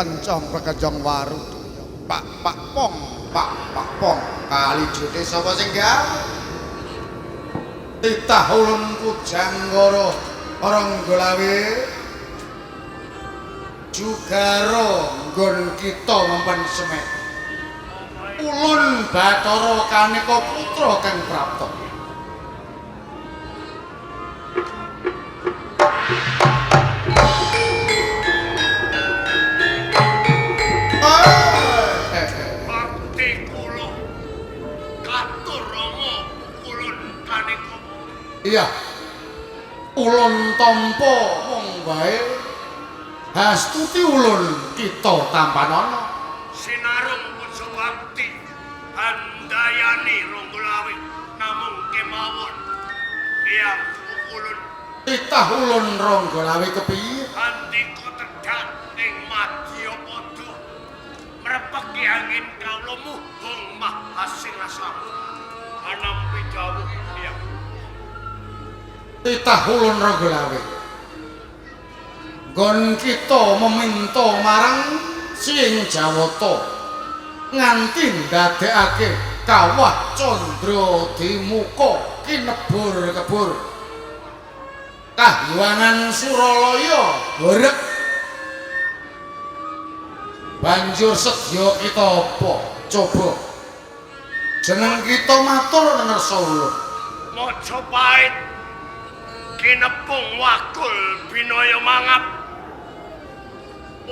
kencong pekejong waru. Pak pak pong, pak pak pong. Kali jute sapa sing gawe? Titah ulun Pujanggara Ranggalawe jugara nggon kita mempen semek. Ulun Bathara Kaneka putra kang prapta. Bakti kula katur Rama pukulun Kaneka. Iya. Ulun tampa wong wae. Hastuti ulun kita tampanana. Sinarung puja bakti handayani Ranggalawe namung kemawon. Eyang pukulun. Titah ulun Ranggalawe kepiye? Andika tedhak ing madyapada mrepeki angin kawula muhung mahasingasamu anampi dawuh eyang. Titah ulun Ranggalawe. Nggon kita meminta marang Sing Jawata nganti ndadekake kawah candra dimuka kinebur-kebur. Kahyangan Suralaya horeg. Banjur sedya kita apa? Coba. Jeneng kita matur ngersa ulun. Majapahit kinepung wakul binaya mangap.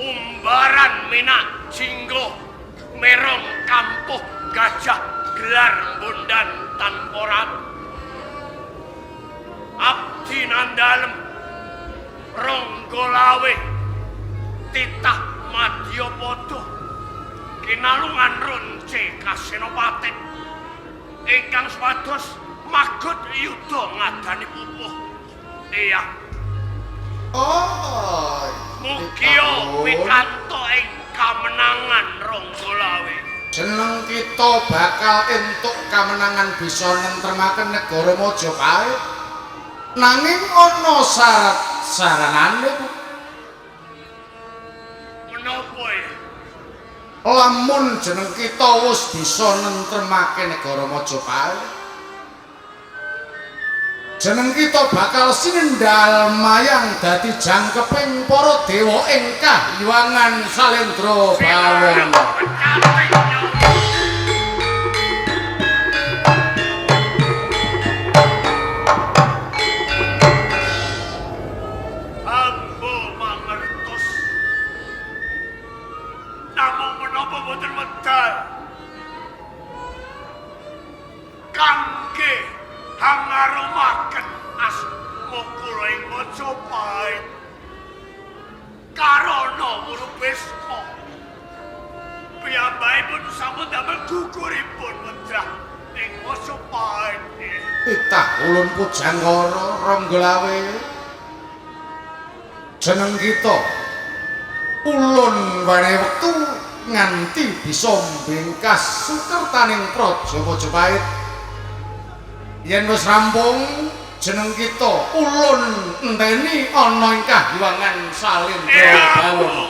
Umbaran minak jinggo merong kampuh gajah gelar bondan tanpa ratu. Abdi nandalem Ranggalawe titah madyapada kinalungan ronce kasenopaten ingkang supados magut yuda ngadani pupuh. Iya. Oh, mugia wikanto ing kamenangan Ranggalawe. Jeneng kita bakal entuk kamenangan bisa nentremaken negara Majapahit. Nanging ana syarat saranane. Menapa ya? Lamun jeneng kita wis bisa nentremake negara Majapahit, jeneng kita bakal sinendal mayang dadi jangkeping para dewa ing kahyangan Salendra Bawana. Ambo mangertos. Namung menapa boten medal kangge hangarumaken asma kula ing Majapahit. Karana Wurubisma piyambakipun sampun damel guguripun wedrah ing Majapahit. Titah ulun Pujanggara Ranggalawe. Jeneng kita ulun wenehi wektu nganti bisa mbingkas sukertaning praja Majapahit. Yen wis rampung jeneng kita ulun enteni ana ing kahyangan Salendra Bawana.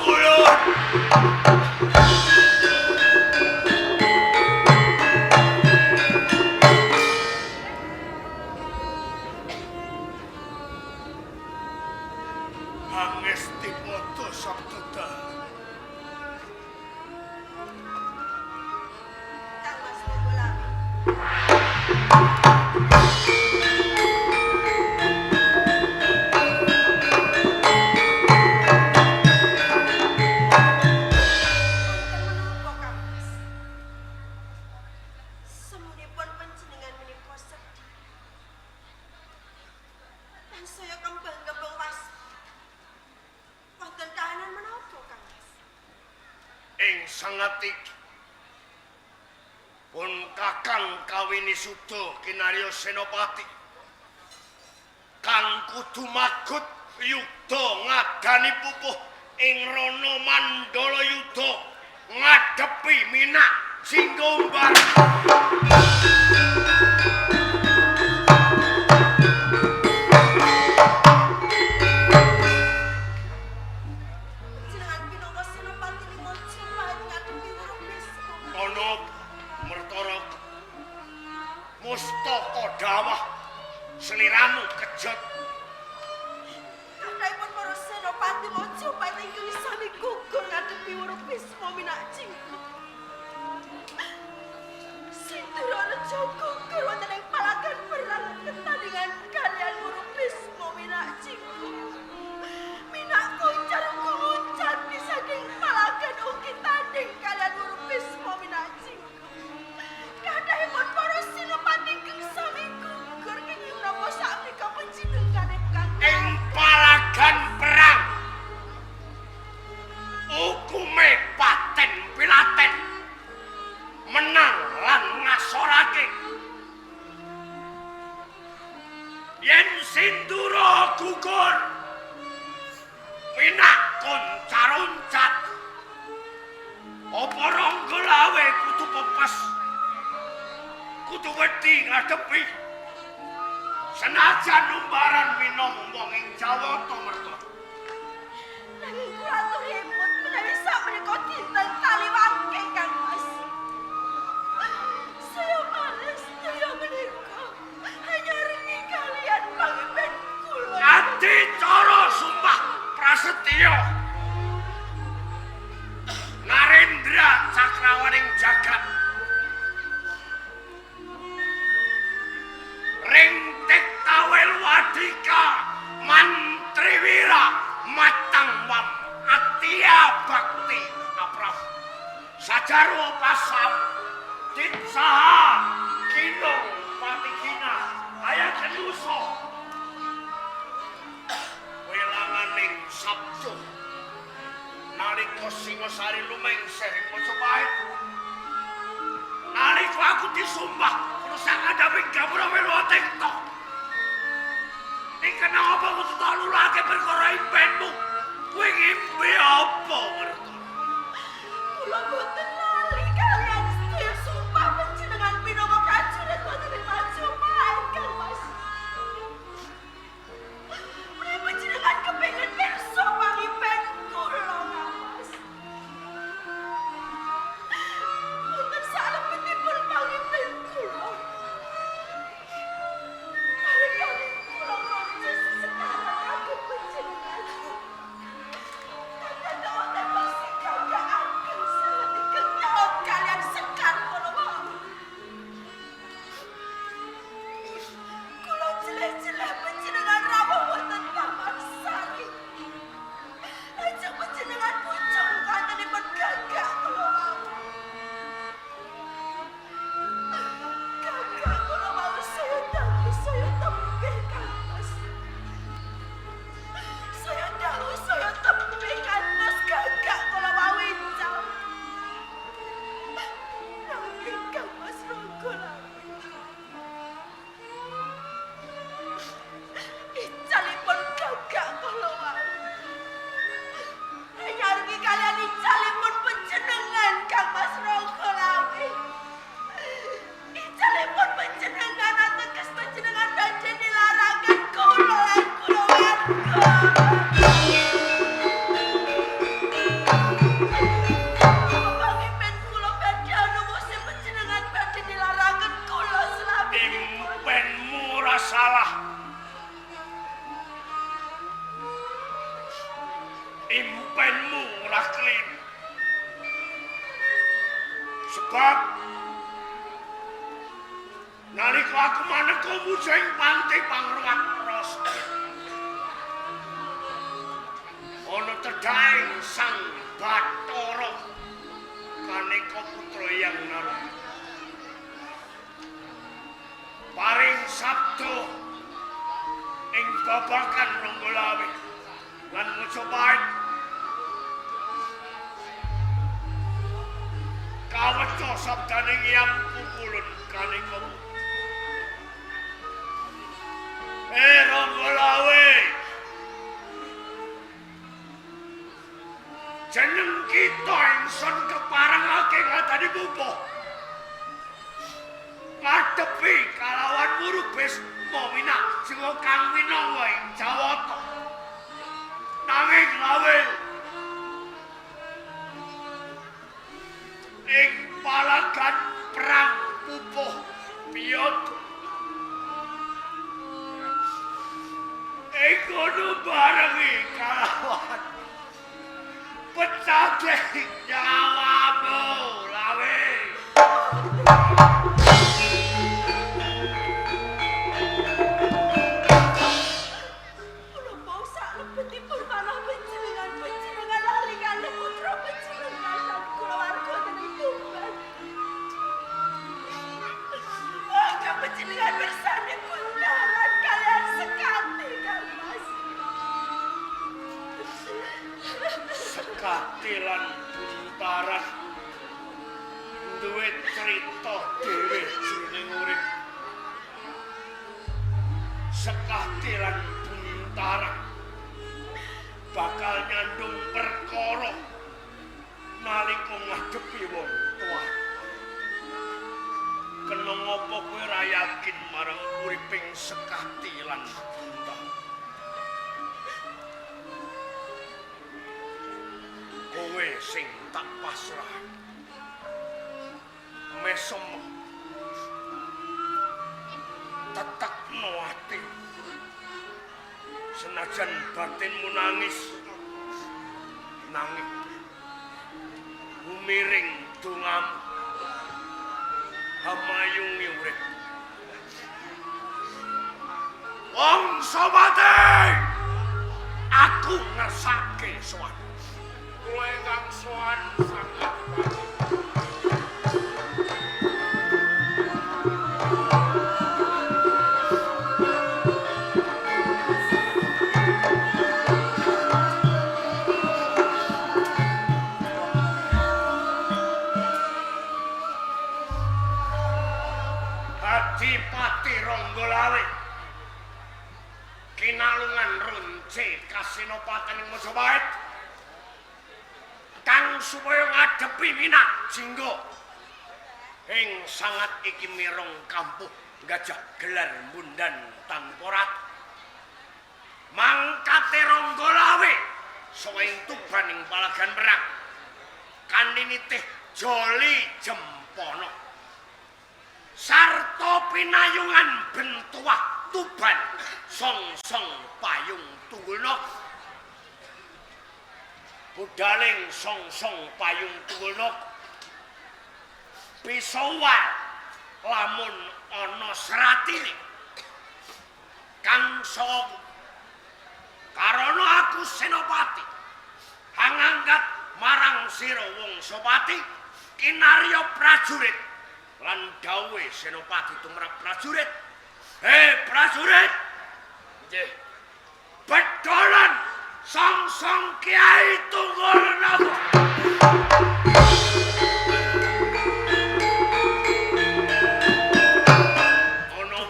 Hangesti padha sabda dalu. Kang Mas Ranggalawe. Wonten menapa Kang Mas? Semunipun panjenengan menika sedih. Lan saya kembang-kembang was. Wonten kahanan menapa Kang Mas? Ing sangat iki pun Kakang Kawini Suda kinarya Senopati kang kudu magut yuda ngadani pupuh ing rana Mandala Yuda ngadepi minak Jingga Umbar. Jenengan pinangka Senopati. Senopati Majapahit ingkang sami gugur ngadepi Wuru Bisma Minak Jinggo. Sindura Reja gugur wonten ing palagan perang tetandingan kaliyan Wuru Bisma Minak Jinggo. Minak Kuncar uga nguncat saking palagan ugi tanding kaliyan Wuru Bisma Minak Jinggo. Kathahipun para senopati ingkang sami gugur kenging menapa sakmenika panjenengane Kang Ing palagan perang hukume paten pilaten menang lan ngasorake. Yen Sindura gugur, Minak koncar-oncat. Apa Ranggalawe kudu pepes, kudu wedi ngadepi. Senajan umbaran minong wong ing Jawata merta. Nanging kula aturi emut menawi sakmenika dinten taliwangke Kang Mas. Saya males saya menika hanya rengi kalian pangimpen kula. Adicara sumpah prasetya Narendra cakrawaning jagat ring Tiktawel Wadika Mantriwira Matang Wam Atya Bakti Apraf Sajarwa Pasam Ditsaha Kinong Patigina Ayakenusa welanganing sabda nalika Singasari lumengser ing Majapahit nalika aku disumpah karo sang adaming gapura melu tektok ning kenapa kudu tak lulake perkara impenmu kowe ngimpi apa merta? Kula boten lali kaliyan sedaya sumpah panjenengan minangka prajurit wonten ing Majapahit Kang Mas. Menawi panjenengan kepengin pirsa pangimpen kula Kang Mas. Wonten salebetipun pangimpen kula. Barengkali kula maca sekarang kagem panjenengan. Tanda wonten pasika ageng sanget ingkang nyaut kaliyan sekar kula wau. Kula jeleh-jeleh panjenengan rawuh wonten Taman Sari. Lajeng panjenengan pucung kantenipun gagak kula wau. Gagak kula wau saya dalu saya tebih Kang Mas. Saya dalu saya tebih kantos gagak kula wau encal. Nanging Kang Mas Ranggalawe icalipun gagak kula wau. Nyarengi kaliyan icalipun panjenengan Kang Mas Ranggalawe. Icalipun panjenengan ateges panjenengan badhe nilaraken kula lan kulawarga. Pangimpen kula badhe anuwusi panjenengan badhe nilaraken kula selaminipun. Impenmu ora salah. Impenmu ora keliru. Sebab nalika aku maneka muja ing panti pangruwat rasa ana cedhaking Sang Bathara kaneka putra Hyang Narada paring sabda ing babagan Ranggalawe lan Majapahit kaweca sabdane Hyang Pukulun kaneka. Ranggalawe, jeneng kita ingsun keparengake ngadani pupuh ngadepi kalawan Wuru Bisma Minak Jiwa kang winanga ing Jawata. Nanging lawe ing palagan perang pupuh piyot ing kono barengi kalawan Pecahke nyawamu, Lawe. Kula bau sak lebetipun panah panjenengan panjenengan lali kalih putra panjenengan lan kulawarga dening Tuban. Monggo panjenengan bersani buntaran kalian sekati Kang Mas. Sekati lan buntaran duwe crita dhewe jroning urip. Sekati lan buntaran bakal nyandung perkara nalika ngadepi wong tuwa. Kena ngapa kowe ora yakin marang uriping Sekati lan Buntaran? Kowe sing tak pasrah. Mesem tetekno ati. Senajan batinmu nangis, nanging umiring dongamu hamayungi urip. Wong Somate, aku ngersake sowan. Kula ingkang sowan Sang Adipati. Adipati Ronggolawe kinalungan runce kasenopatan ing Majapahit kang supaya ngadepi Minak Jingga ing sangat iki mireng kampuh gajah gelar mundan tanpa ratu. Mangkate Ronggolawe saka ing Tuban ing palagan perang kaninitih Joli Jempono sarta pinayungan bentuah Tuban song-song payung tunggulna. Budaling song-song payung tunggulna bisa wal lamun ana seratine kang saka karana aku senopati hangangkat marang sira wong Sopati kinarya prajurit lan dawuhe senopati tumrap prajurit. Hei prajurit, Nggih. Bedolan song-song Kiai Tunggul Naga. Ono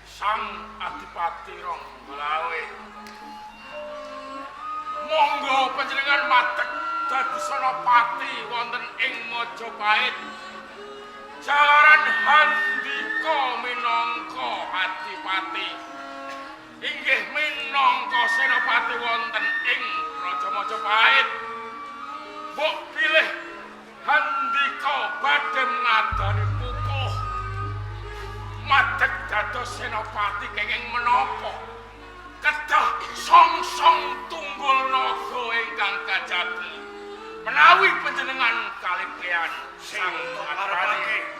Sang Adipati Ronggolawe. Monggo panjenengan madeg dadi senopati wonten ing Majapahit. Jalaran handika minangka adipati. Inggih minangka senopati wonten ing Praja Majapahit. Mbok bilih handika badhe ngadani pupuh. Madeg dados senopati kenging menapa? Kedah song-song tunggul naga ingkang kajati. Menawi panjenengan kalipian sing Sang arepake Adipati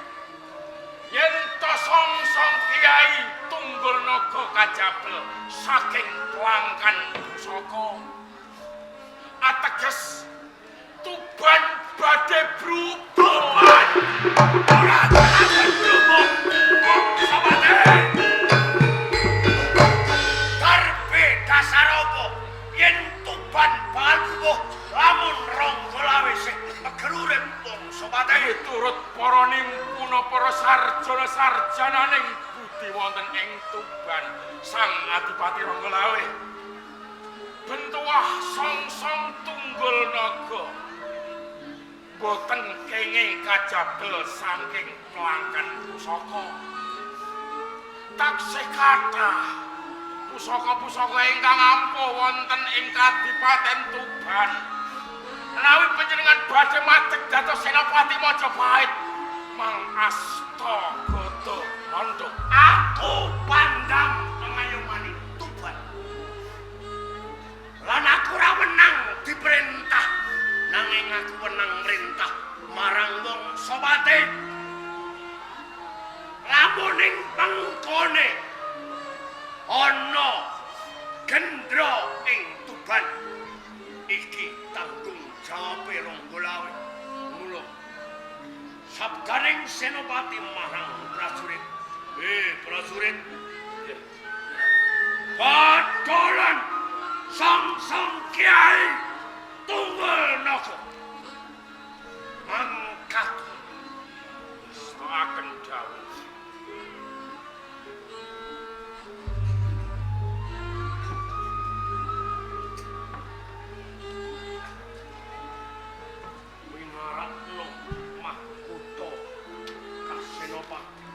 yen to song-song Kiai Tunggul Naga kajabel saking plangkan pusaka, ateges Tuban badhe brubuhan. Ora akan brubuh wong Somate. Darbe dasar apa yen Tuban bakal brubuh lamun Ronggolawe sing meger urip wong Somate? Miturut para nimpuna para sarjana-sarjananing budi wonten ing Tuban Sang Adipati Ronggolawe, bentuah song-song Tunggul Naga boten kenging kajabel saking plangkan pusaka. Taksih kathah pusaka-pusaka ingkang ampuh wonten ing Kadipaten Tuban. Menawi panjenengan badhe madeg dados senopati Majapahit, mang asta gada londo. Aku pandang pengayomane Tuban. Lan aku ora wenang diperintah Sandra ing Tuban. Iki tanggung jawabe Ronggolawe. Mula sabdaning Senopati marang prajurit. Prajurit. Padolan sang-sang kiai tunggul naga. Mangkat Akan dawuh. Winarakno mahkota Kasenopati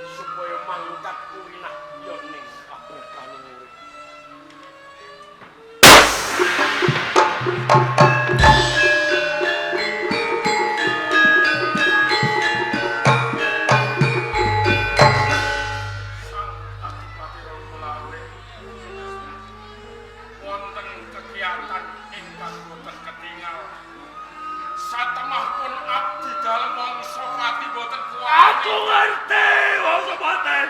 supaya mangkat kuwinah ning kaberkaning urip. Sang Adipati Ronggolawe wonten kegiatan ingkang boten ketingal. Satemah pun abdi dalem Wangsapati boten kuwat. Aku ngerti Wangsapati.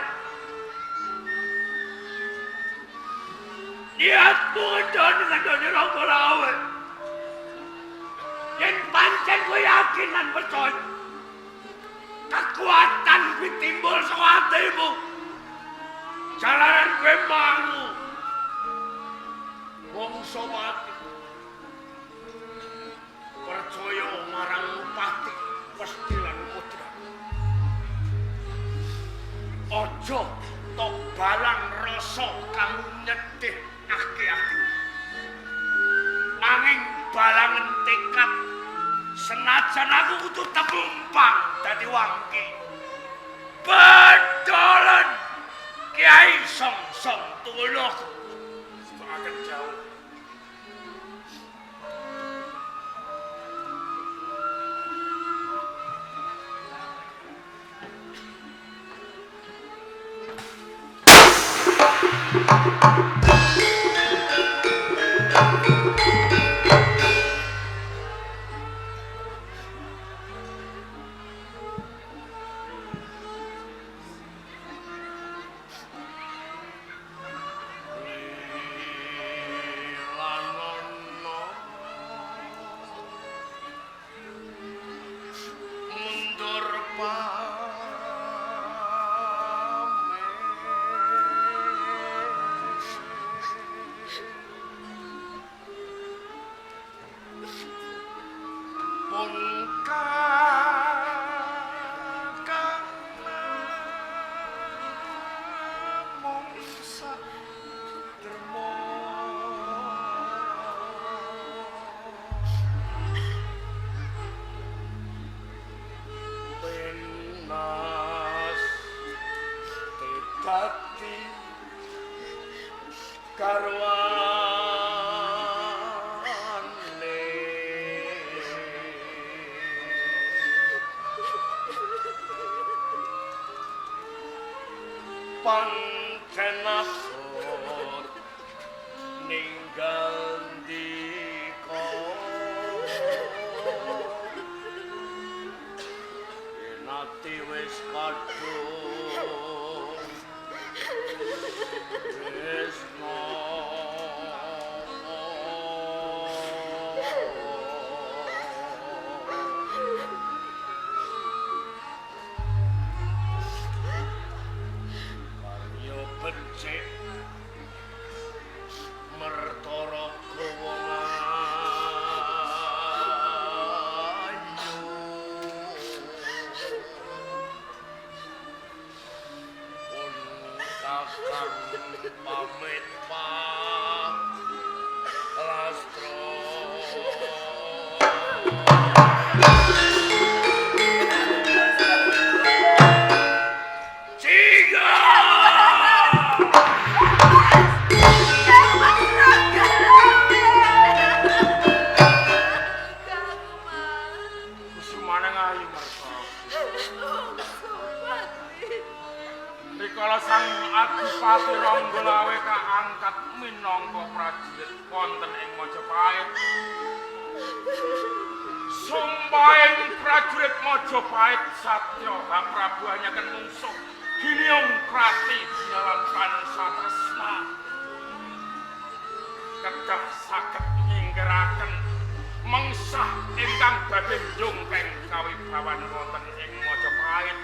Niatmu ngendoni Ronggolawe. Yen pancen kowe yakin lan percaya, kekuatan kuwi timbul saka atimu. Jalaran kowe mangu Wangsapati percaya marang pati pesti lan kodrat. Aja tok balang rasa kang nyedhihake ati. Nanging balangen tekad senajan aku kudu temumpang dadi wangki. Bedolen Kiai Songsong Tunggul. Akan jauh. Rikala Sang Adipati Ronggolawe kaangkat minangka prajurit wonten ing Majapahit. Sumpahing prajurit Majapahit satya Prabu hanyaken mungsuh Giliung krati jinalan tansah kedah saged nyingkiraken mengsah ingkang badhe njungkeng kawibawan wonten ing Majapahit.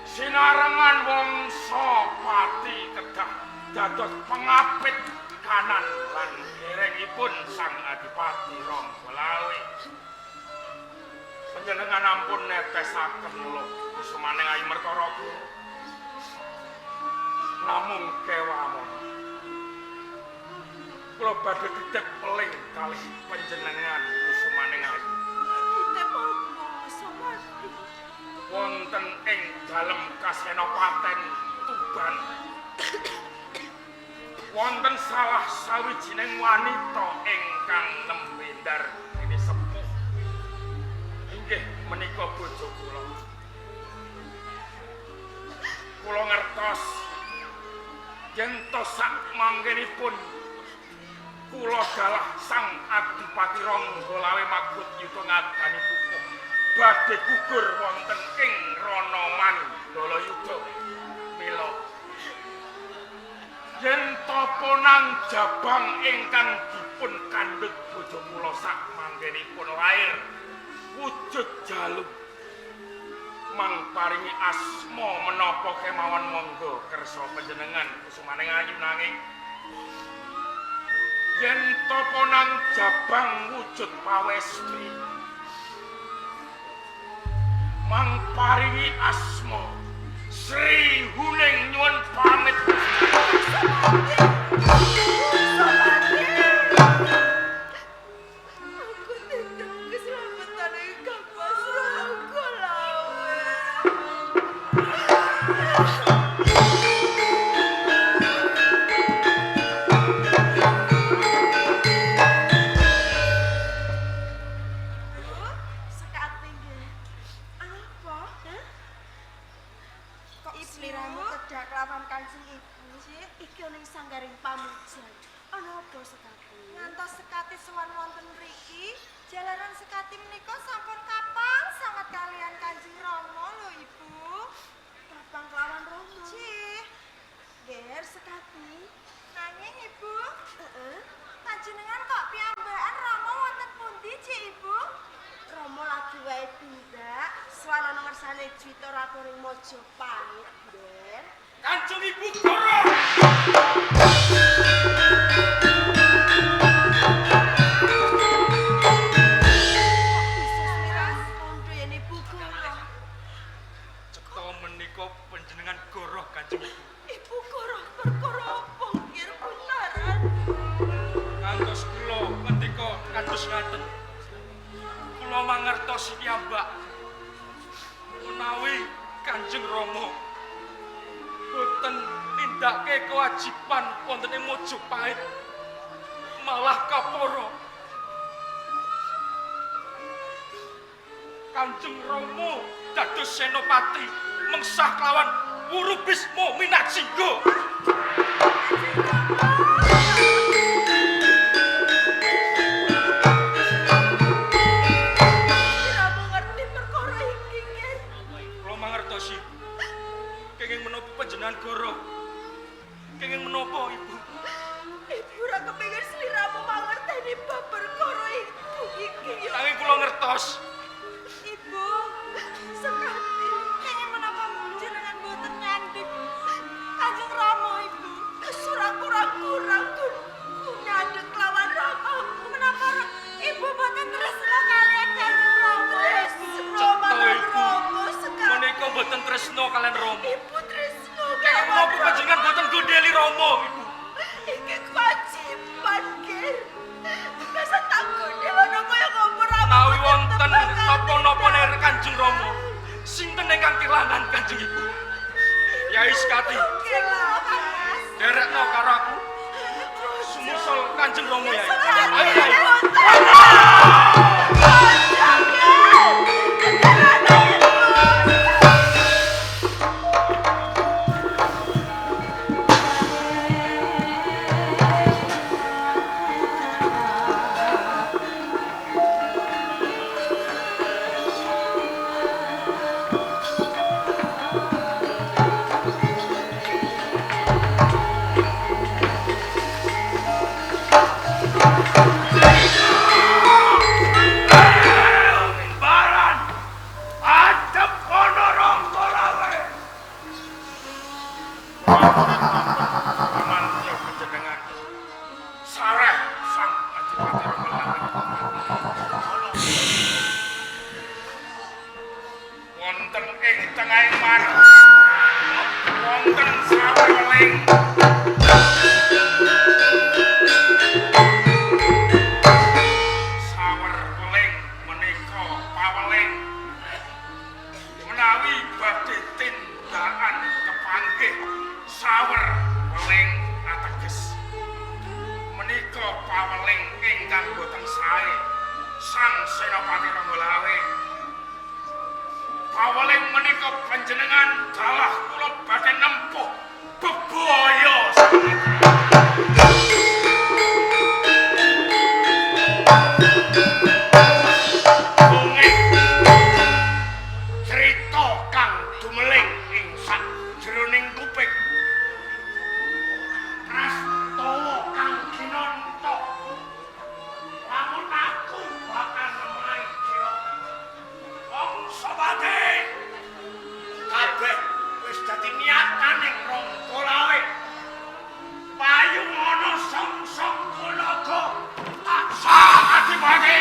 Sinarengan wangsa Pati kedah dados pengapit kanan lan derengipun Sang Adipati Ranggalawe. Panjenengan ampun netesaken lho kusumaning Ayu Mertaraga. Namung kewamon. Kula badhe titip peling kalih panjenengan kusumaning ayu. Titip apa, Somati? Wonten ing dalem Kasenopaten Tuban. Wonten salah sawijining wanita ingkang nembe ndardini sepuh. Inggih menika bojo kula. Kula ngertos yen to sak mangkenipun kula dalah Sang Adipati Ranggalawe magut yuta ngadani pupuh badhe gugur wonten ing Rana Mandalayuda. Mila yen tapa nang jabang ingkang dipun kandhut bojo kula sak mangkenipun lair wujud jalu mang paringi asma menapa kemawon monggo kersa panjenengan kusumaning ayu nanging yen tapa nang jabang wujud pawestri mang paringi asma Sri Huning nyuwun pamit. Aku titip keselamatan ingkang Mas Ranggalawe. Sekati nggih. Apa? Hah? Kok sliramu kedak lawan Kanjeng Ibu sih? Iki ana ing sanggaring pamujan. Ana apa Sekati? Ngantos Sekati sowan wonten mriki, jalaran Sekati menika sampun kapang sanget kalian Kanjeng Rama lho Ibu. Kapang kelawan Rama. Cih, Ger Sekati. nanging Ibu, Heeh. panjenengan kok piyambakan Rama wonten pundi Cih Ibu? Rama lagi wae tindak sowan ana ngersane Juwita Ratu ing Majapahit, Ger. Kanjeng Ibu Goro. Kok bisa sliramu kandha yen Ibu Goro? Cetha menika panjenengan goroh Kanjeng Ibu. Ibu Goro perkara apa Ger Buntaran? Kantos kula ngendika kados ngaten. Kula mangertosi piyambak menawi Kanjeng Rama boten nindakake kewajiban wonten ing Majapahit malah kapara. Kanjeng Rama dados senopati mengsah kelawan Wuru Bisma Minajingga. Sliramu ngerti perkara iki, Ger. Kula mangertosi. Kenging menapa panjenengan goro? Kenging menapa Ibu? Ibu ora kepengin sliramu mangerteni bab perkara ibu iki ya. Nanging kula ngertos. Ibu, Sekati. kenging menapa jenengan boten nyandhik Kanjeng Rama Ibu? Ora kurang-kurang ku nyandhek lawan Rama. Menapa Ibu boten tresna kalian Kanjeng Rama? Tresno Cetha, marang Ibu. Rama Sekati. Menika mboten tresna kalian Rama. Ibu tresno Kenging kelawan menapa panjenengan boten gondeli Rama, Ibu? Iki kewajiban, Ger. Masa tak gondel ana kaya ngopo Rama. Menawi wonten napa-napa ner Kanjeng Rama, sinten ingkang kelangan Kanjeng Ibu? Yai Sekati, derekno karo aku. Sumusul Kanjeng Rama Yai. Ayo Yai. Ibu panjenengan dalah kula badhe nempuh bebaya. Crita kang dumeling ing sajroning kuping. Prastawa kang kinanta. Lamun aku bakal nemahi cilaka. Wangsawati kabeh wis dadi niataning Rangga Lawe. Payung ana songsong kulaga taksah adipati.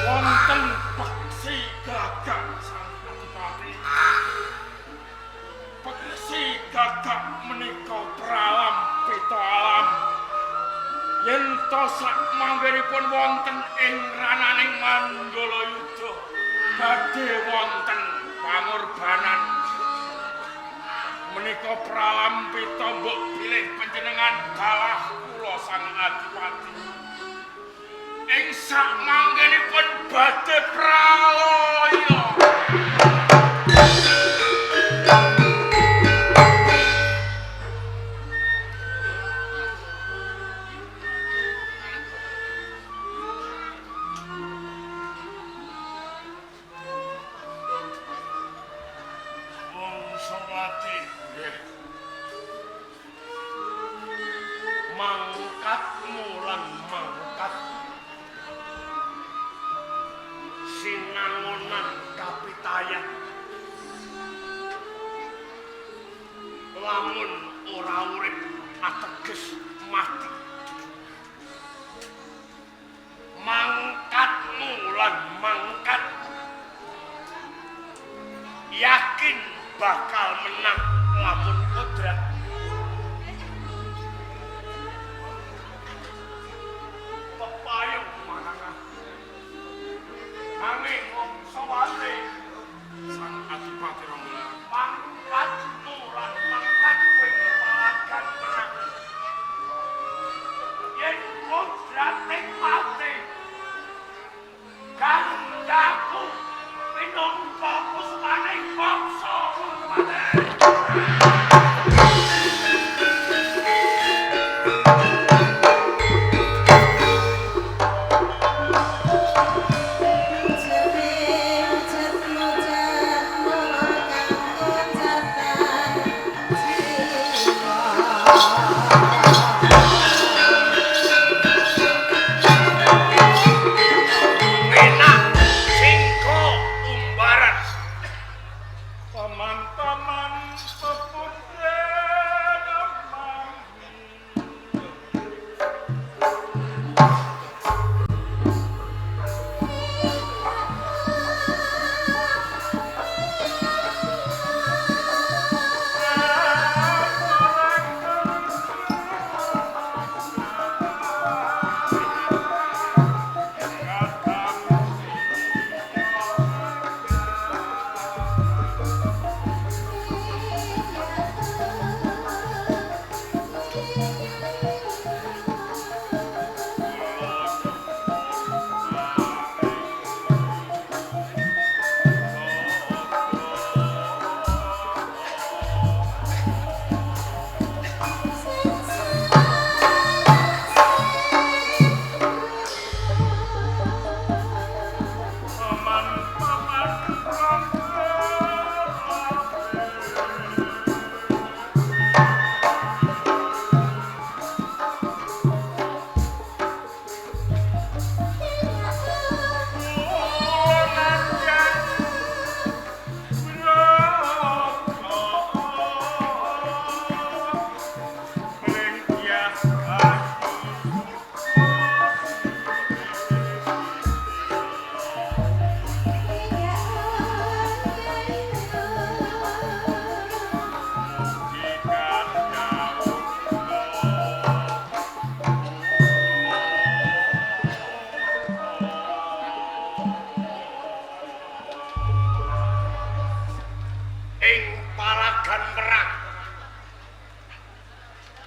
Wonten peksi gagak sang adipati. Peksi gagak menika pralam pita alam. Yen to sak manggenipun wonten ing rananing Mandalayuda badhe wonten pangorbanan. Menika pralampita mbok bilih panjenengan dalah kula sang adipati. Ing sak manggenipun badhe pralaya. Wangsawati mangkatmu lan mangkat sinangonan kapitayan lamun ora urip ateges mati. Mangkatmu lan mangkat yakin bakal menang lamun kodrat. Pepayung marang nanging Wangsawati sang adipati Rangga mangkatmu lan mangkat kowe palagan menang. Yen kodrate mati gandaku minangka puspaning bangsa.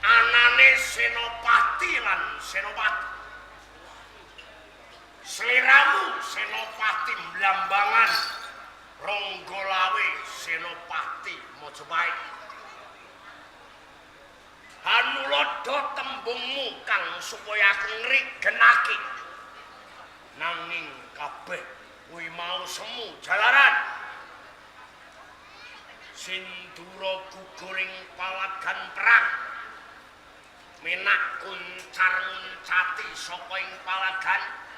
Anane Senopati lan Senopati. Sliramu Senopati Blambangan, Ronggolawe Senopati Majapahit. Hanulodo tembungmu kang supaya aku ngrigenake. Nanging kabeh kuwi mau semu jalaran. Sindura guguring palagan perang. Minak kuncar nguncati saka ing palagan.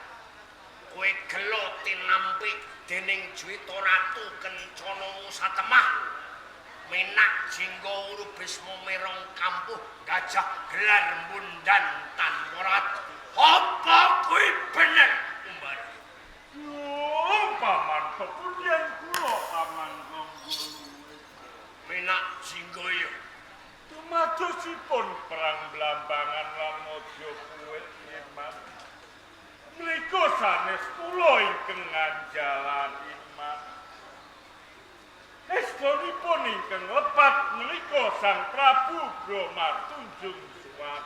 Kowe gelo tinampi dening Juwita Ratu Kencana Satemah. Minak jingga Urubisma merong kampuh gajah gelar mundan tanpa rat. Apa kuwi bener, Umbar? Yo, paman pepujian kula paman Rangga. Minak jingga ya. Dumadosipun perang Blambangan lan Majapahit iman. Menika sanes kula ingkang nganjalan iman. Estonipun ingkang lepat menika Sang Prabu Brahma Tunjung Suwat.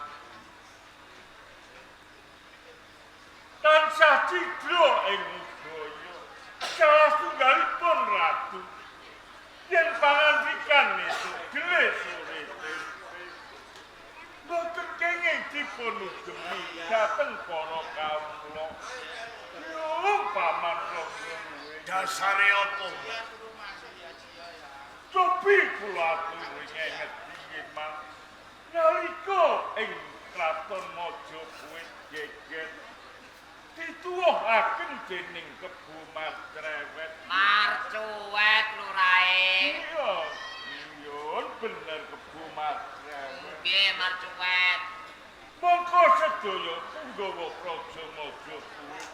Tansah cidra ing budaya salah tunggalipun ratu yen pangandikan esuk dele sore tempe mboten kenging dipun ugemi dhateng para kawula. Yo paman Rangga, Dasare apa? Cobi kula aturi ngenget iman nalika ing kraton Majapahit geger dituwuhaken dening Kebo Matrewet. Marcuwet lurae. Iya, iya bener Kebo Matrewet. Nggih, marcuwet. Mongko sedaya punggawa praja Majapahit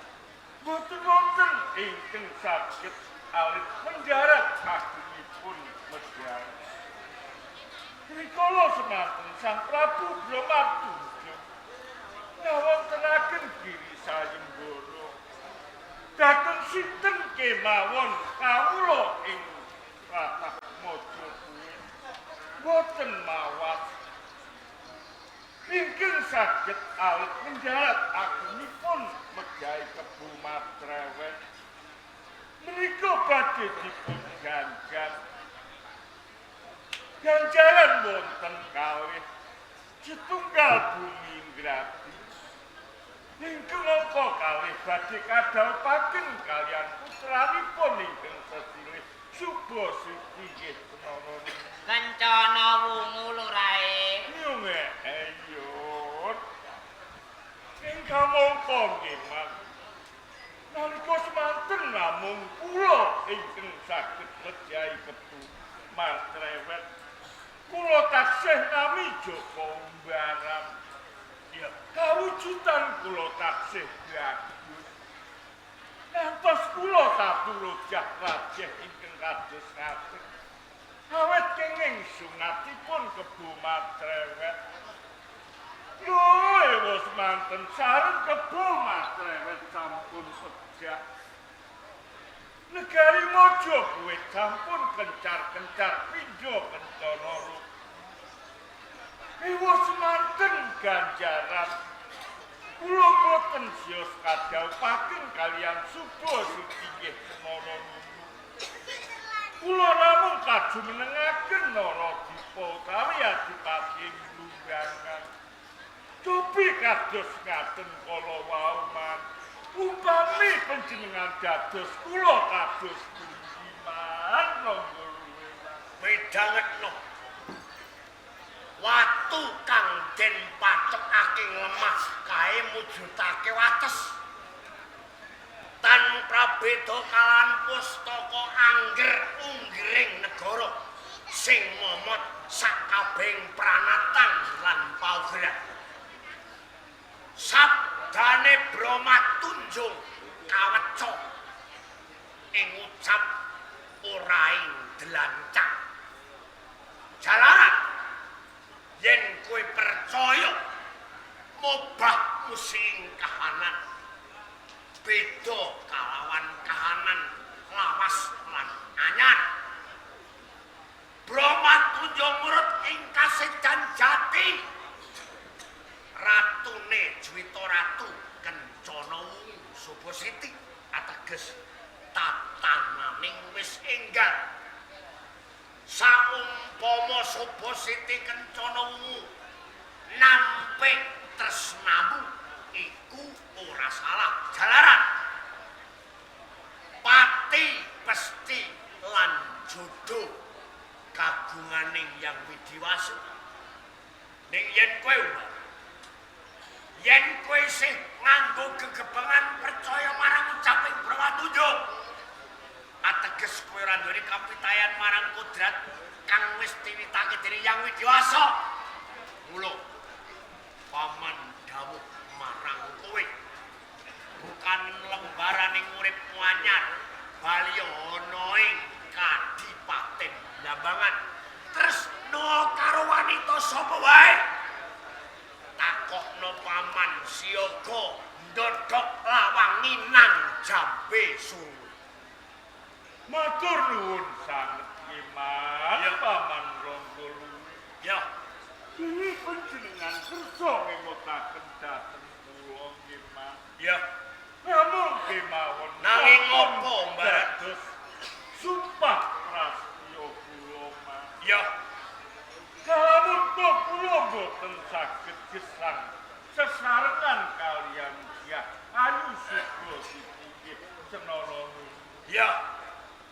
boten wonten ingkang saged alit mendarat agengipun Medhar. Rikala semanten Sang Prabu Brahma Tunjung ngawontenaken giri sayembara dhateng sinten kemawon kawula ing tlatah Majapahit boten mawas ingkang saged alit mendarat agengipun megahi Kebo Matrewet. Menika badhe dipun ganjar. Ganjaran wonten kalih setunggal bumi ngrabi. Ingkang angka kalih badhe kadhawuhaken kaliyan putranipun ingkang sesilih Subasiti nggih Kenana. Kencana wungu lurae. Nyunge eyot. Ingkang mongko nggih Mas. Nalika semanten namung kula ingkang saged mejahi Kebo Matrewet. Kula taksih nami Joko Umbaran. Ya, kawujudan kula taksih bagus. Ngantos kula katurujah rajeh ingkang kados ngaten. Awet kenging sungatipun Kebo Matrewet. Lho, wis manten sareng Kebo Matrewet sampun pejah. Negari Majapahit sampun kencar-kencar pindha kencana rupa. Ewa semanten ganjaran kula boten sios kadhawuhaken kaliyan Subasiti nggih Kenana Nunu. Kula namung kajumenengaken Naradipa utawi Adipati ing Lumbangan. Cobi kados ngaten kala wau man. Umpami panjenengan dados kula kados pundi man Rangga Luwe. Bedhangetno. Watu kang den pacekake lemah kae mujudake wates. Tan prabeda kalan pustaka angger unggering negara sing momot sakabehing pranatan lan paugeran. Sabdane Brahma Tunjung kaweca ing ucap ora ing dlancang. Jalaran yen kowe percaya mobah musing kahanan beda kalawan kahanan lawas lan anyar. Brahma Tunjung murut ing kasedan jati ratune Juwita Ratu Kencana Wungu Subasiti. tinggal. Saumpama Soba Siti Kencana Wungu nampik tresnamu iku ora salah jalaran. Pati pesti lan jodoh kagunganing Yang Widiwasa. Ning yen kowe Umar, yen kowe isih nganggo gegebengan percaya marang ucaping Brawatunjuk, ateges kowe ora duweni kapitayan marang kodrat kang wis diwitake dening Yang Widiwasa. Mula paman dawuh marang kowe, bukan lembaraning uripmu anyar, bali ana ing Kadipaten Blambangan. Tresna karo wanita sapa wae, takokno paman siaga ndodhok lawang nginang jambe suru. Matur nuwun sanget Ki Mas, Paman Ronggoluwe. Ya, Bilih panjenengan kersa ngemutaken dhateng kula nggih Mas. Ya. Namung kemawon Nanging apa, Mbak? Dados sumpah prastya kula Mas. Ya. Kalamun kula boten saged gesang sesarengan kaliyan Dyah Ayu Sugra Siti Senana. Ya.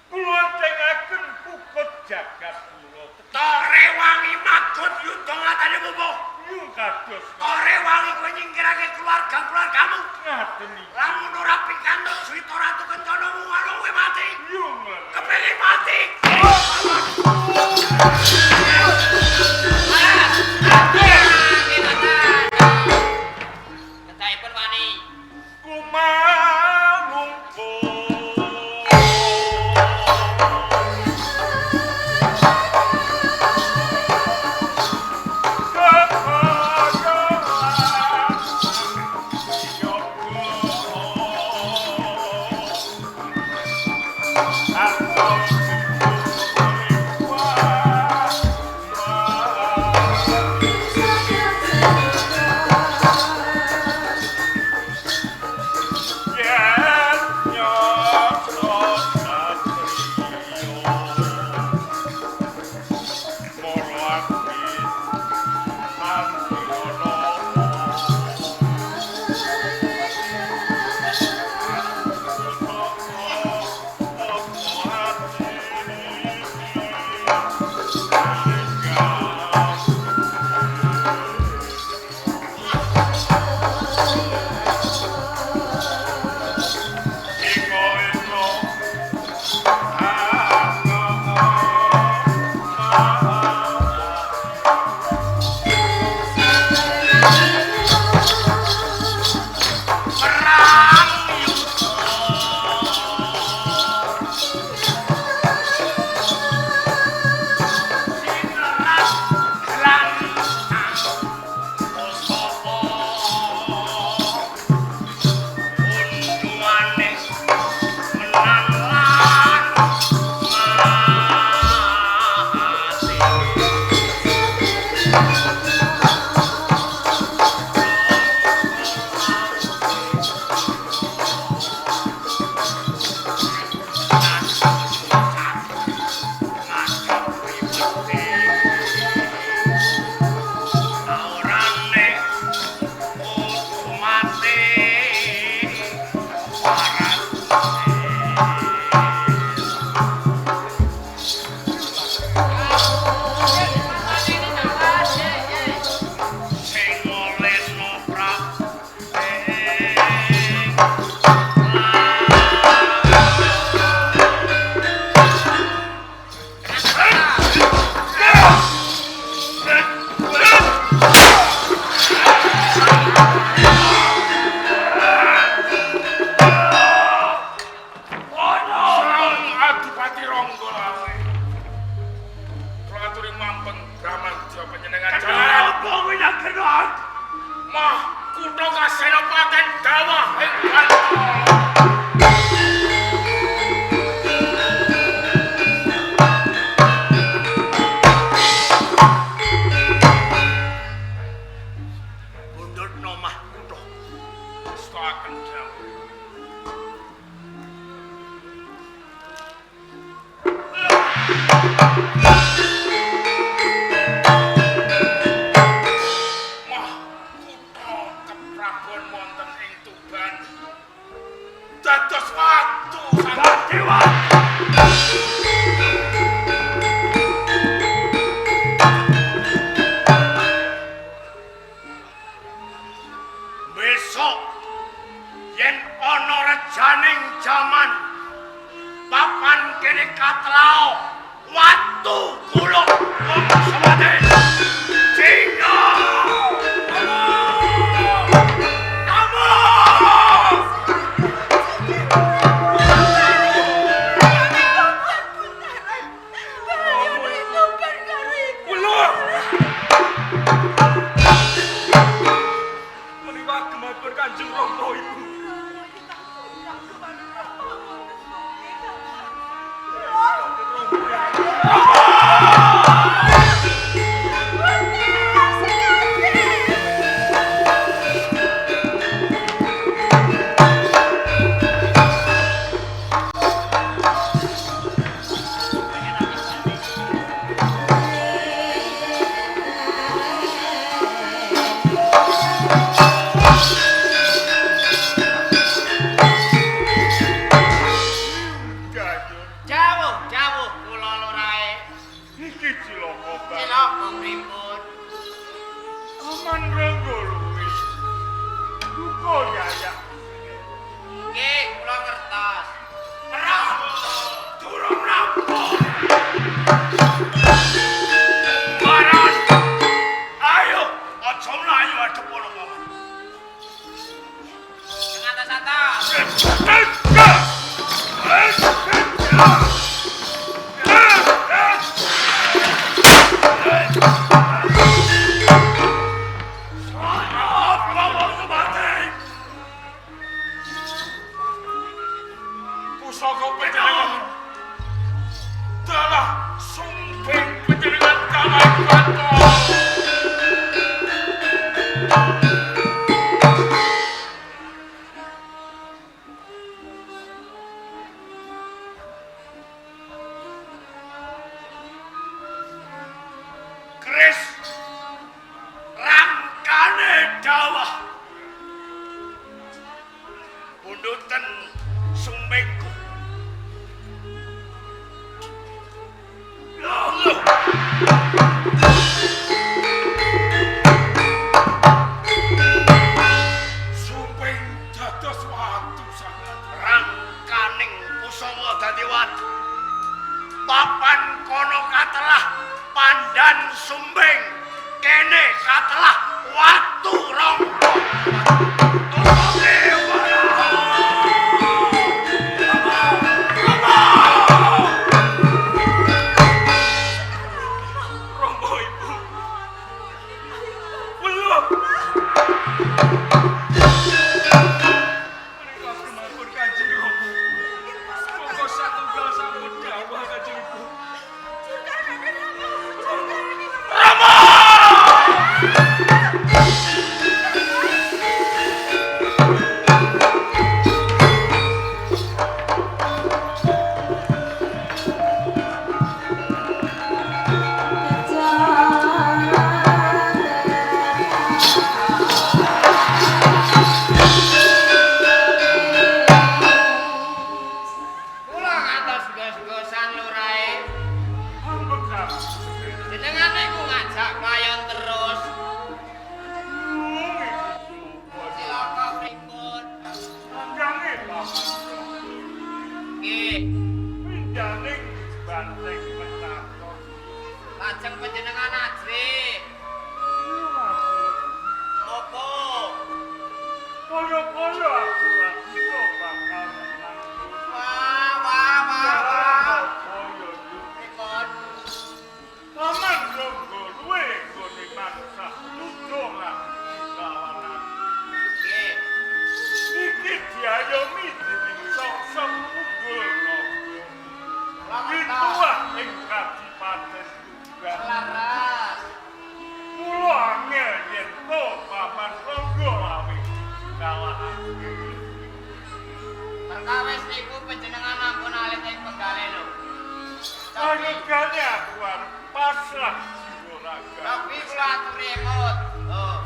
Kula tengaken pukut jagat kula. Tak rewangi magut yuda ngatane mumpung. Yung kados Tak rewangi kowe nyingkirake keluarga-keluargamu. Ngaten iki. Lamun ora pikantuk Suwita Ratu Kencana ngono kowe mati. Yung Kepengin mati. Ketahipun wani. Mah kutha keprabon wonten ing Tuban dados watu dadi watu. Besok yen ana rejaning jaman papan kene katlao watu gulung wong semate Cina. Menika agemipun Kanjeng Rama Ibu. Jawuh, jawuh kula lurae. Iki cilaka banget. Cilaka pripun? Aman Rangga luwih. Duka yayak. Nggih, kula ngertos. Perang durung rampung. Baran. Ayo, aja mlayu adep ana paman. Atas-atas. Pusaka panjenengan dalah sumping panjenengan kalah bathara. Kris rangkane dawah pundhuten sumpingku. Loh. Sumping dados watu sangat rangkaning pusaka dadi watu. Papan kono katelah pandan sumbing, kene katelah watu rongko. Rama Ibu. Weluh. Menika agemipun Kanjeng Rama. Monggo satunggal sampun dawuh Kanjeng Ibu. Kula ngantos gos-gosan lurae. Jenengan niku ngajak playon terus. Cilaka pripun? Nggih, lajeng panjenengan ajrih. Mopo? Kaya-kaya aku ora bisa bakal menang. Wah, wah, wah, wah. Kaya Pripun? Paman Rangga luwe nggone mangsah nuduh lan kawanan. Nggih. Iki diayomi dening sok-sok unggul naga. Kula ngertos. Pituah ing Kadipaten Tuban. Laras. Mula angel yen to Paman Rangga lawe kalahake. Perkawis niku panjenengan ampun alit ing penggalih lho. Kayogane aku arep pasrah jiwa raga. Tapi kula aturi emut. Oh,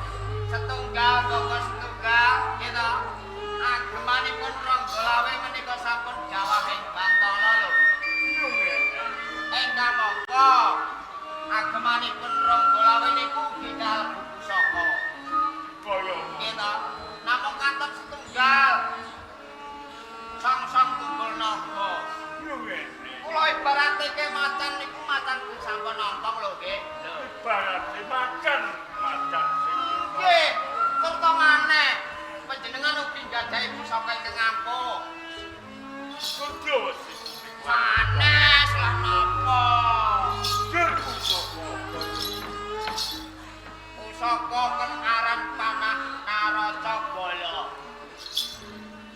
setunggal boko setunggal gitu. Agemanipun Ronggolawe menika sampun jawahing Bantala lho. Engkang mongko agemanipun Ronggolawe niku ugi kalebu pusaka. Kaya gitu. Namung kantos setunggal. Songsong tunggul naga. Kula ibarate ke macan niku macan sampun nontong lho nggih. Lho. Ibarate macan, macan sing nggih, serta maneh panjenengan ugi nggadahi pusaka ingkang ampuh. Kudu wesi. Sanes lah napa? Jur pusaka. Pusaka kang aran panah Naraca Bala.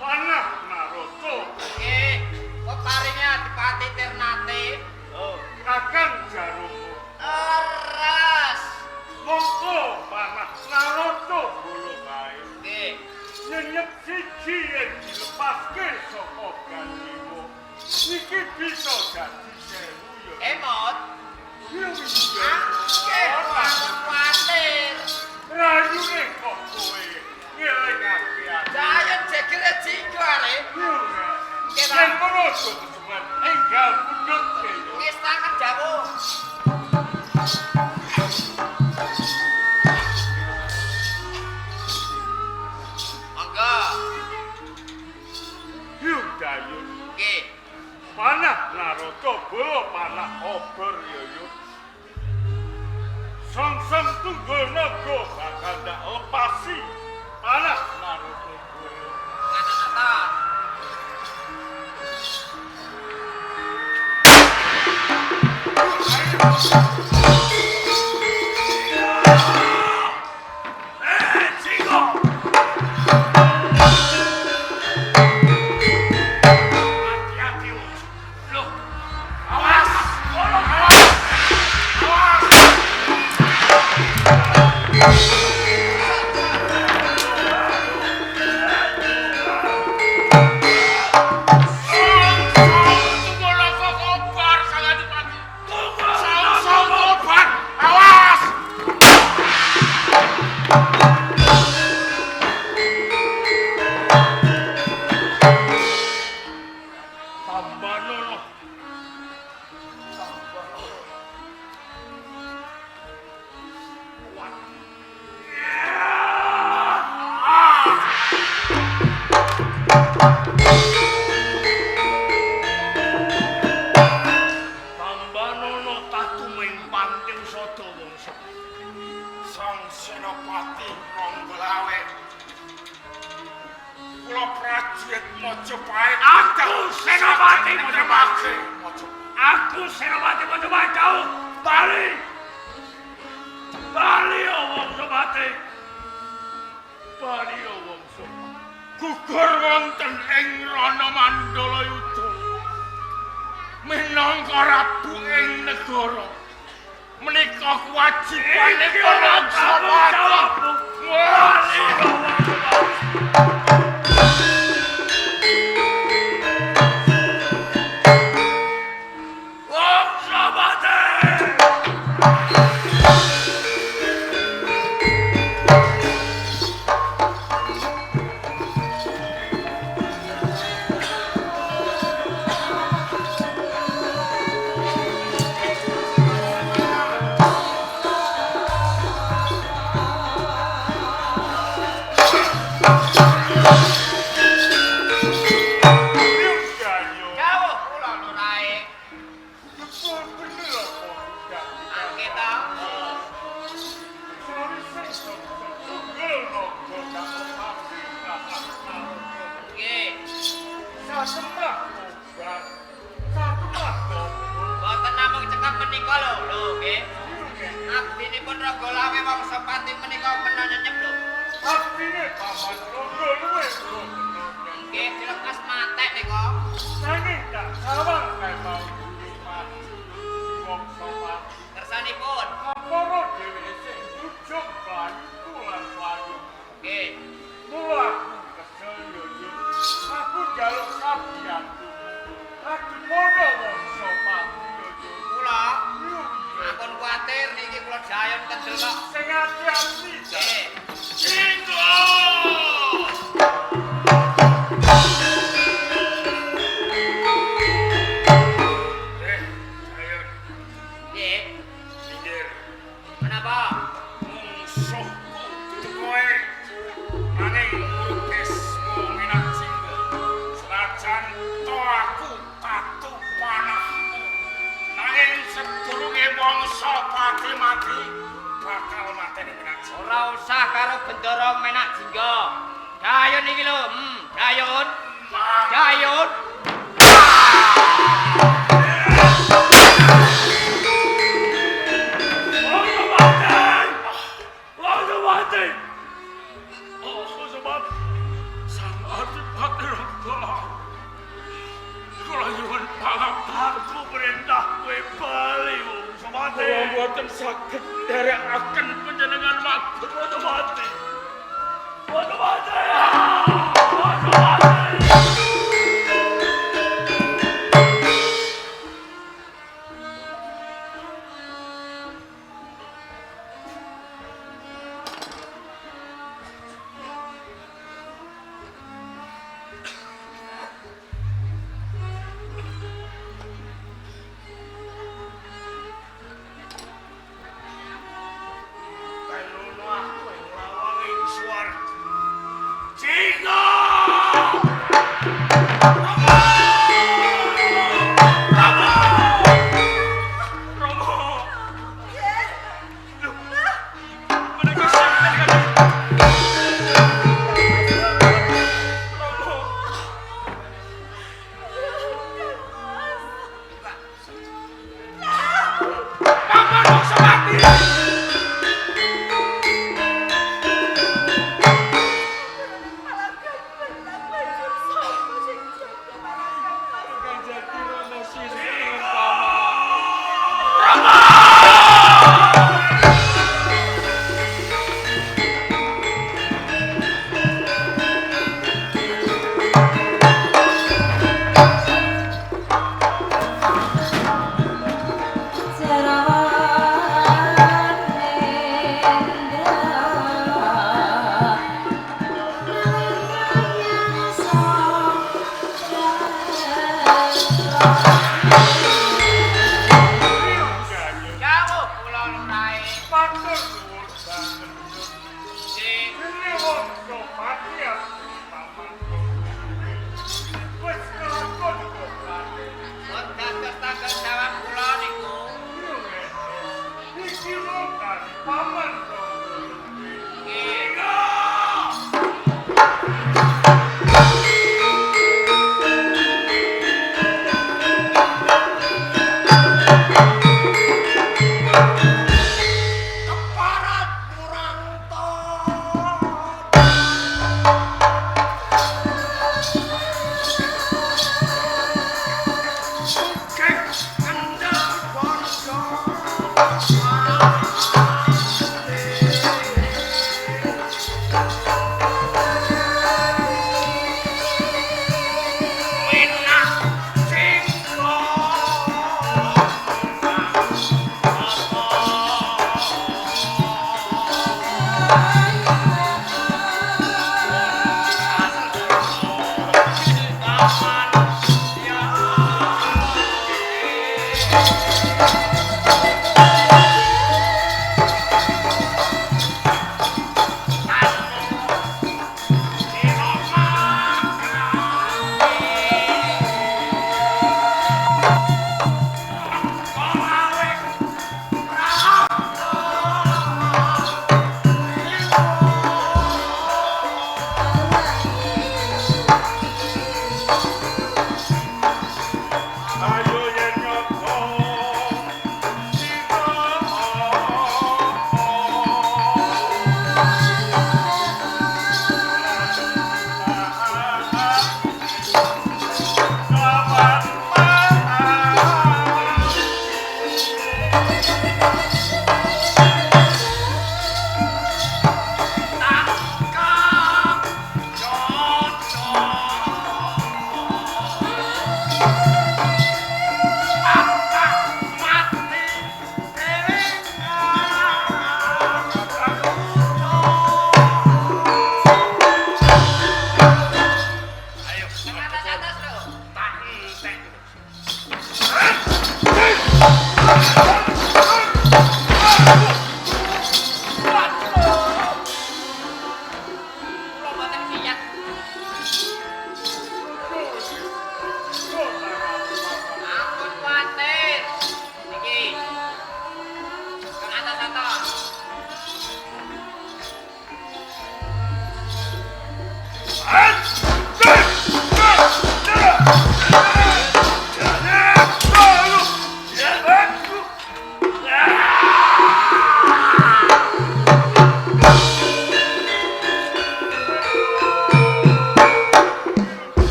Panah Naraca. Nggih, peparinge Adipati Ternate. Oh, Kakang Jarumu. Leres. Monggo panah Naraca Bala kae. Nggih. Nyenyep siji yen dilepaske saka gandiwa. Iki bisa dadi 1000 ya. Emot. Iya iya. Nggih, ora kuwatir. Rayune kok kowe ngelingake aku. Jayen jegere jinggo are. Nggih, Pak. Yen kono aja kesuwen enggal pundhut ya. Wis tangan jawuh. Monggo. Yuk Dayun. Nggih. Panah Naraca Bala panah obor ya yuk. Songsong tunggul naga bakal ndak lepasi panah Naraca Bala. Ngaten-ngaten. Jingo! Hati-hati, loh. Awas! Awas! Awas! Awas! Tambah nono. Tambah nono tatuming panting sada wangsa. Sang Senopati Ronggolawe. Kula prajurit Majapahit. Aku Senopati Majapahit. Majapahit. Aku Senopati Majapahit kau bali. Bali oh Wangsapati. Bali oh Wangsapati. Gugur wonten ing Rana Mandalayuda. Minangka rabu ing negara. Menika kewajibane Iki para ora tanggung Wangsapati. jawabmu. Bali oh Wangsapati. Wangsapati. Jawuh kula lurahe. Angke ta. Nggih. Boten namung cekap menika lho, lho nggih. Abdinipun Ronggolawe Wangsapati menika kena nyenyep lho. Abdine paman Ronggo luwih kena. Nggih, dilepas matek nika. Nanging tak sawang kae mau mati. Wangsapati. Kersanipun. Kapara dhewe sing ujug mlayu lan mlayu. Nggih. Mula aku kesel yo yo. Aku njaluk sabiyantumu. Adipana Wangsapati yo yo. kandel kok. Sing ati-ati. Nggih. Jinggo. Eh, ayo Nggih. minggir. Menapa? Mungsuhku dudu kowe. Nanging Guru Bisma Minak Jinggo. Senajan to aku tatu panahmu. Nanging sedurunge mangsa pati mati bakal mateni Minak Jinggo. Ora usah karo Bendara Menak Jingga. Dayun iki lho, dayun. Dayun. Kula mboten saged nderekaken panjenengan matur mati. Telono aku ing lawanging swarga. Jinggo! Rama! Rama! Lho, menika sinten Kanjeng? Rama! Paman mangsa mati! Palagan perang banjur sapa sing jaga palagan Ingkang jati Rama sinten paman? Jauh kula lurahe. Matur nuwun banget. Nggih. Ini wongso mati aku paman. Wis kelakon kok. Pun dados tanggung jawab kula niku. Iki wong kan paman kok. Nggih. Keparat murang Sugih kendel bondo. Minak Jinggo. Ayo yen nyata.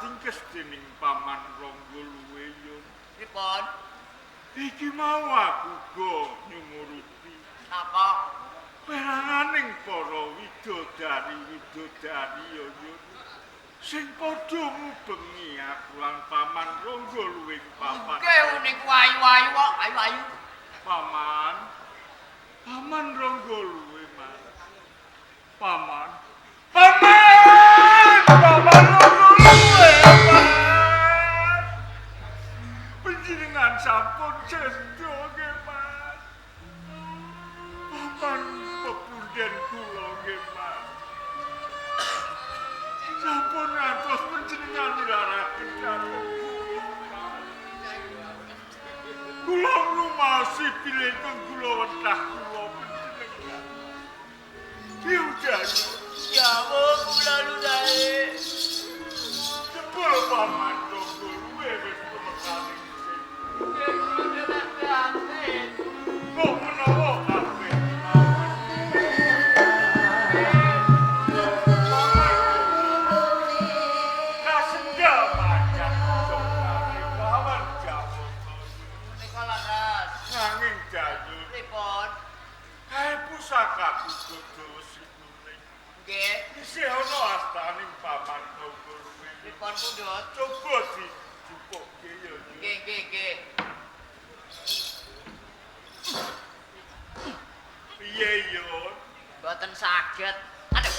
katingkes dening Paman Rangga Luwe yo. Pripun? Iki mau aku go nyumurupi. Napa? Peranganing para widodari-widodari yo yo. Sing padha ngubengi aku lan Paman Rangga Luwe papan. Nggih niku ayu-ayu kok, ayu-ayu. Paman. Paman Rangga Luwe, Mas. Paman. Paman! Paman Rangga Luwe, Paman. Panjenengan sampun sedo nggih, Mas. Paman pepunden kula nggih, Mas. Sampun ngantos panjenengan nilaraken dhateng kula, Mas. Kula ngrumaosi bilih kula wetah kula panjenengan. Diujan. Ya Allah, kula ludahe. Jebul Paman Rangga Luwe wis tumekaning sing. Nggih kula nderekaken. Kok menawa kabeh mawon. Kasendha manjat jokane paman Jawata. Menika leres. Nanging Dayu, Pripun? kae pusakaku kudu wesi kuning. Nggih. Isih ana astaning Paman Rangga Luwe. Pripun pundhut? Coba dijupukke ya. Yu. Nggih, nggih, nggih. Piye yo? Mboten saged. Aduh.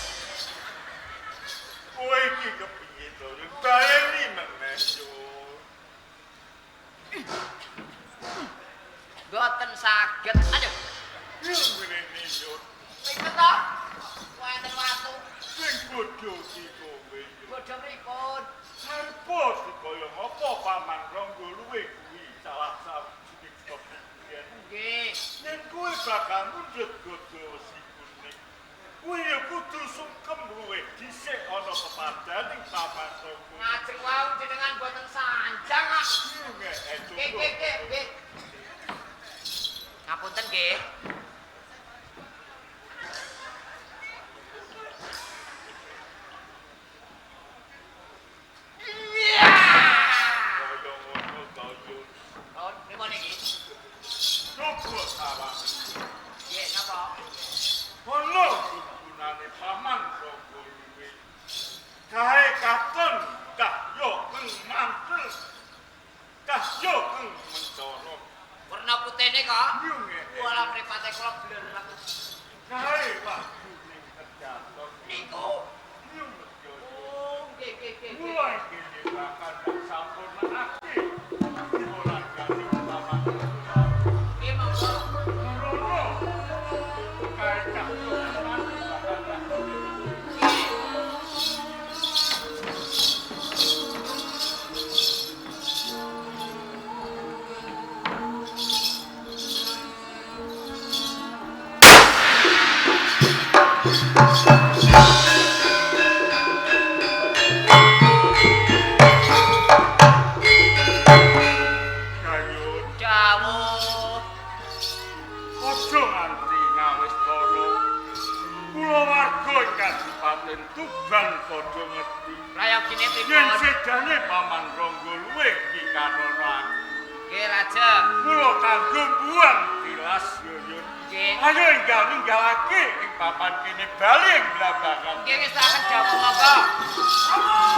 Kowe iki kepiye to? Baleni meneh yo. Mboten saged. Aduh. Yo ngene yo. Mriku to? Wonten watu. Sing bodho iki kowe yo. Bodho pripun? Arepa dikaya ngapa Paman Rangga Luwe kuwi salah sawijining kepiye. Nggih. Yen kowe bakal mundhut godho wesi kuning, kowe ya kudu sungkem luwih dhisik ana pepadaning Paman Rangga. Ngajeng wau jenengan mboten sanjang kok. Nggih, Nggih, nggih, nggih, nggih. Ngapunten nggih. Iya. Kaya ngono to yo. Oh, pripun iki? Coba sawang. Nggih, napa? Ono gunane Paman Rangga Luwe. Kae katon cahya keng mantel. Cahya keng mencara. Werna putihne kok. Nggih. Walah mripate kula bler aku. Kae wahyu ning kedaton. Niku. Nyung yo. Oh, nggih, nggih, nggih. Mula kene bakal sampurnakake ora gane Paman Rangga. Nggih, monggo. Rono. Kae cahya keng mantel bakal Nggih. Kayun. Dawuh. Aja nganti ngawistara. Kulawarga ing Kadipaten Tuban padha ngerti Prayogine yen pripun? sedane Paman Rangga Luwe iki karana aku. Nggih, lajeng. Mula kanggo mbuang tilas Yuyun. Nggih. Ayo enggal ninggalake ing papan kene bali ing Blambangan. Nggih, wis tak dawuh monggo. Rama!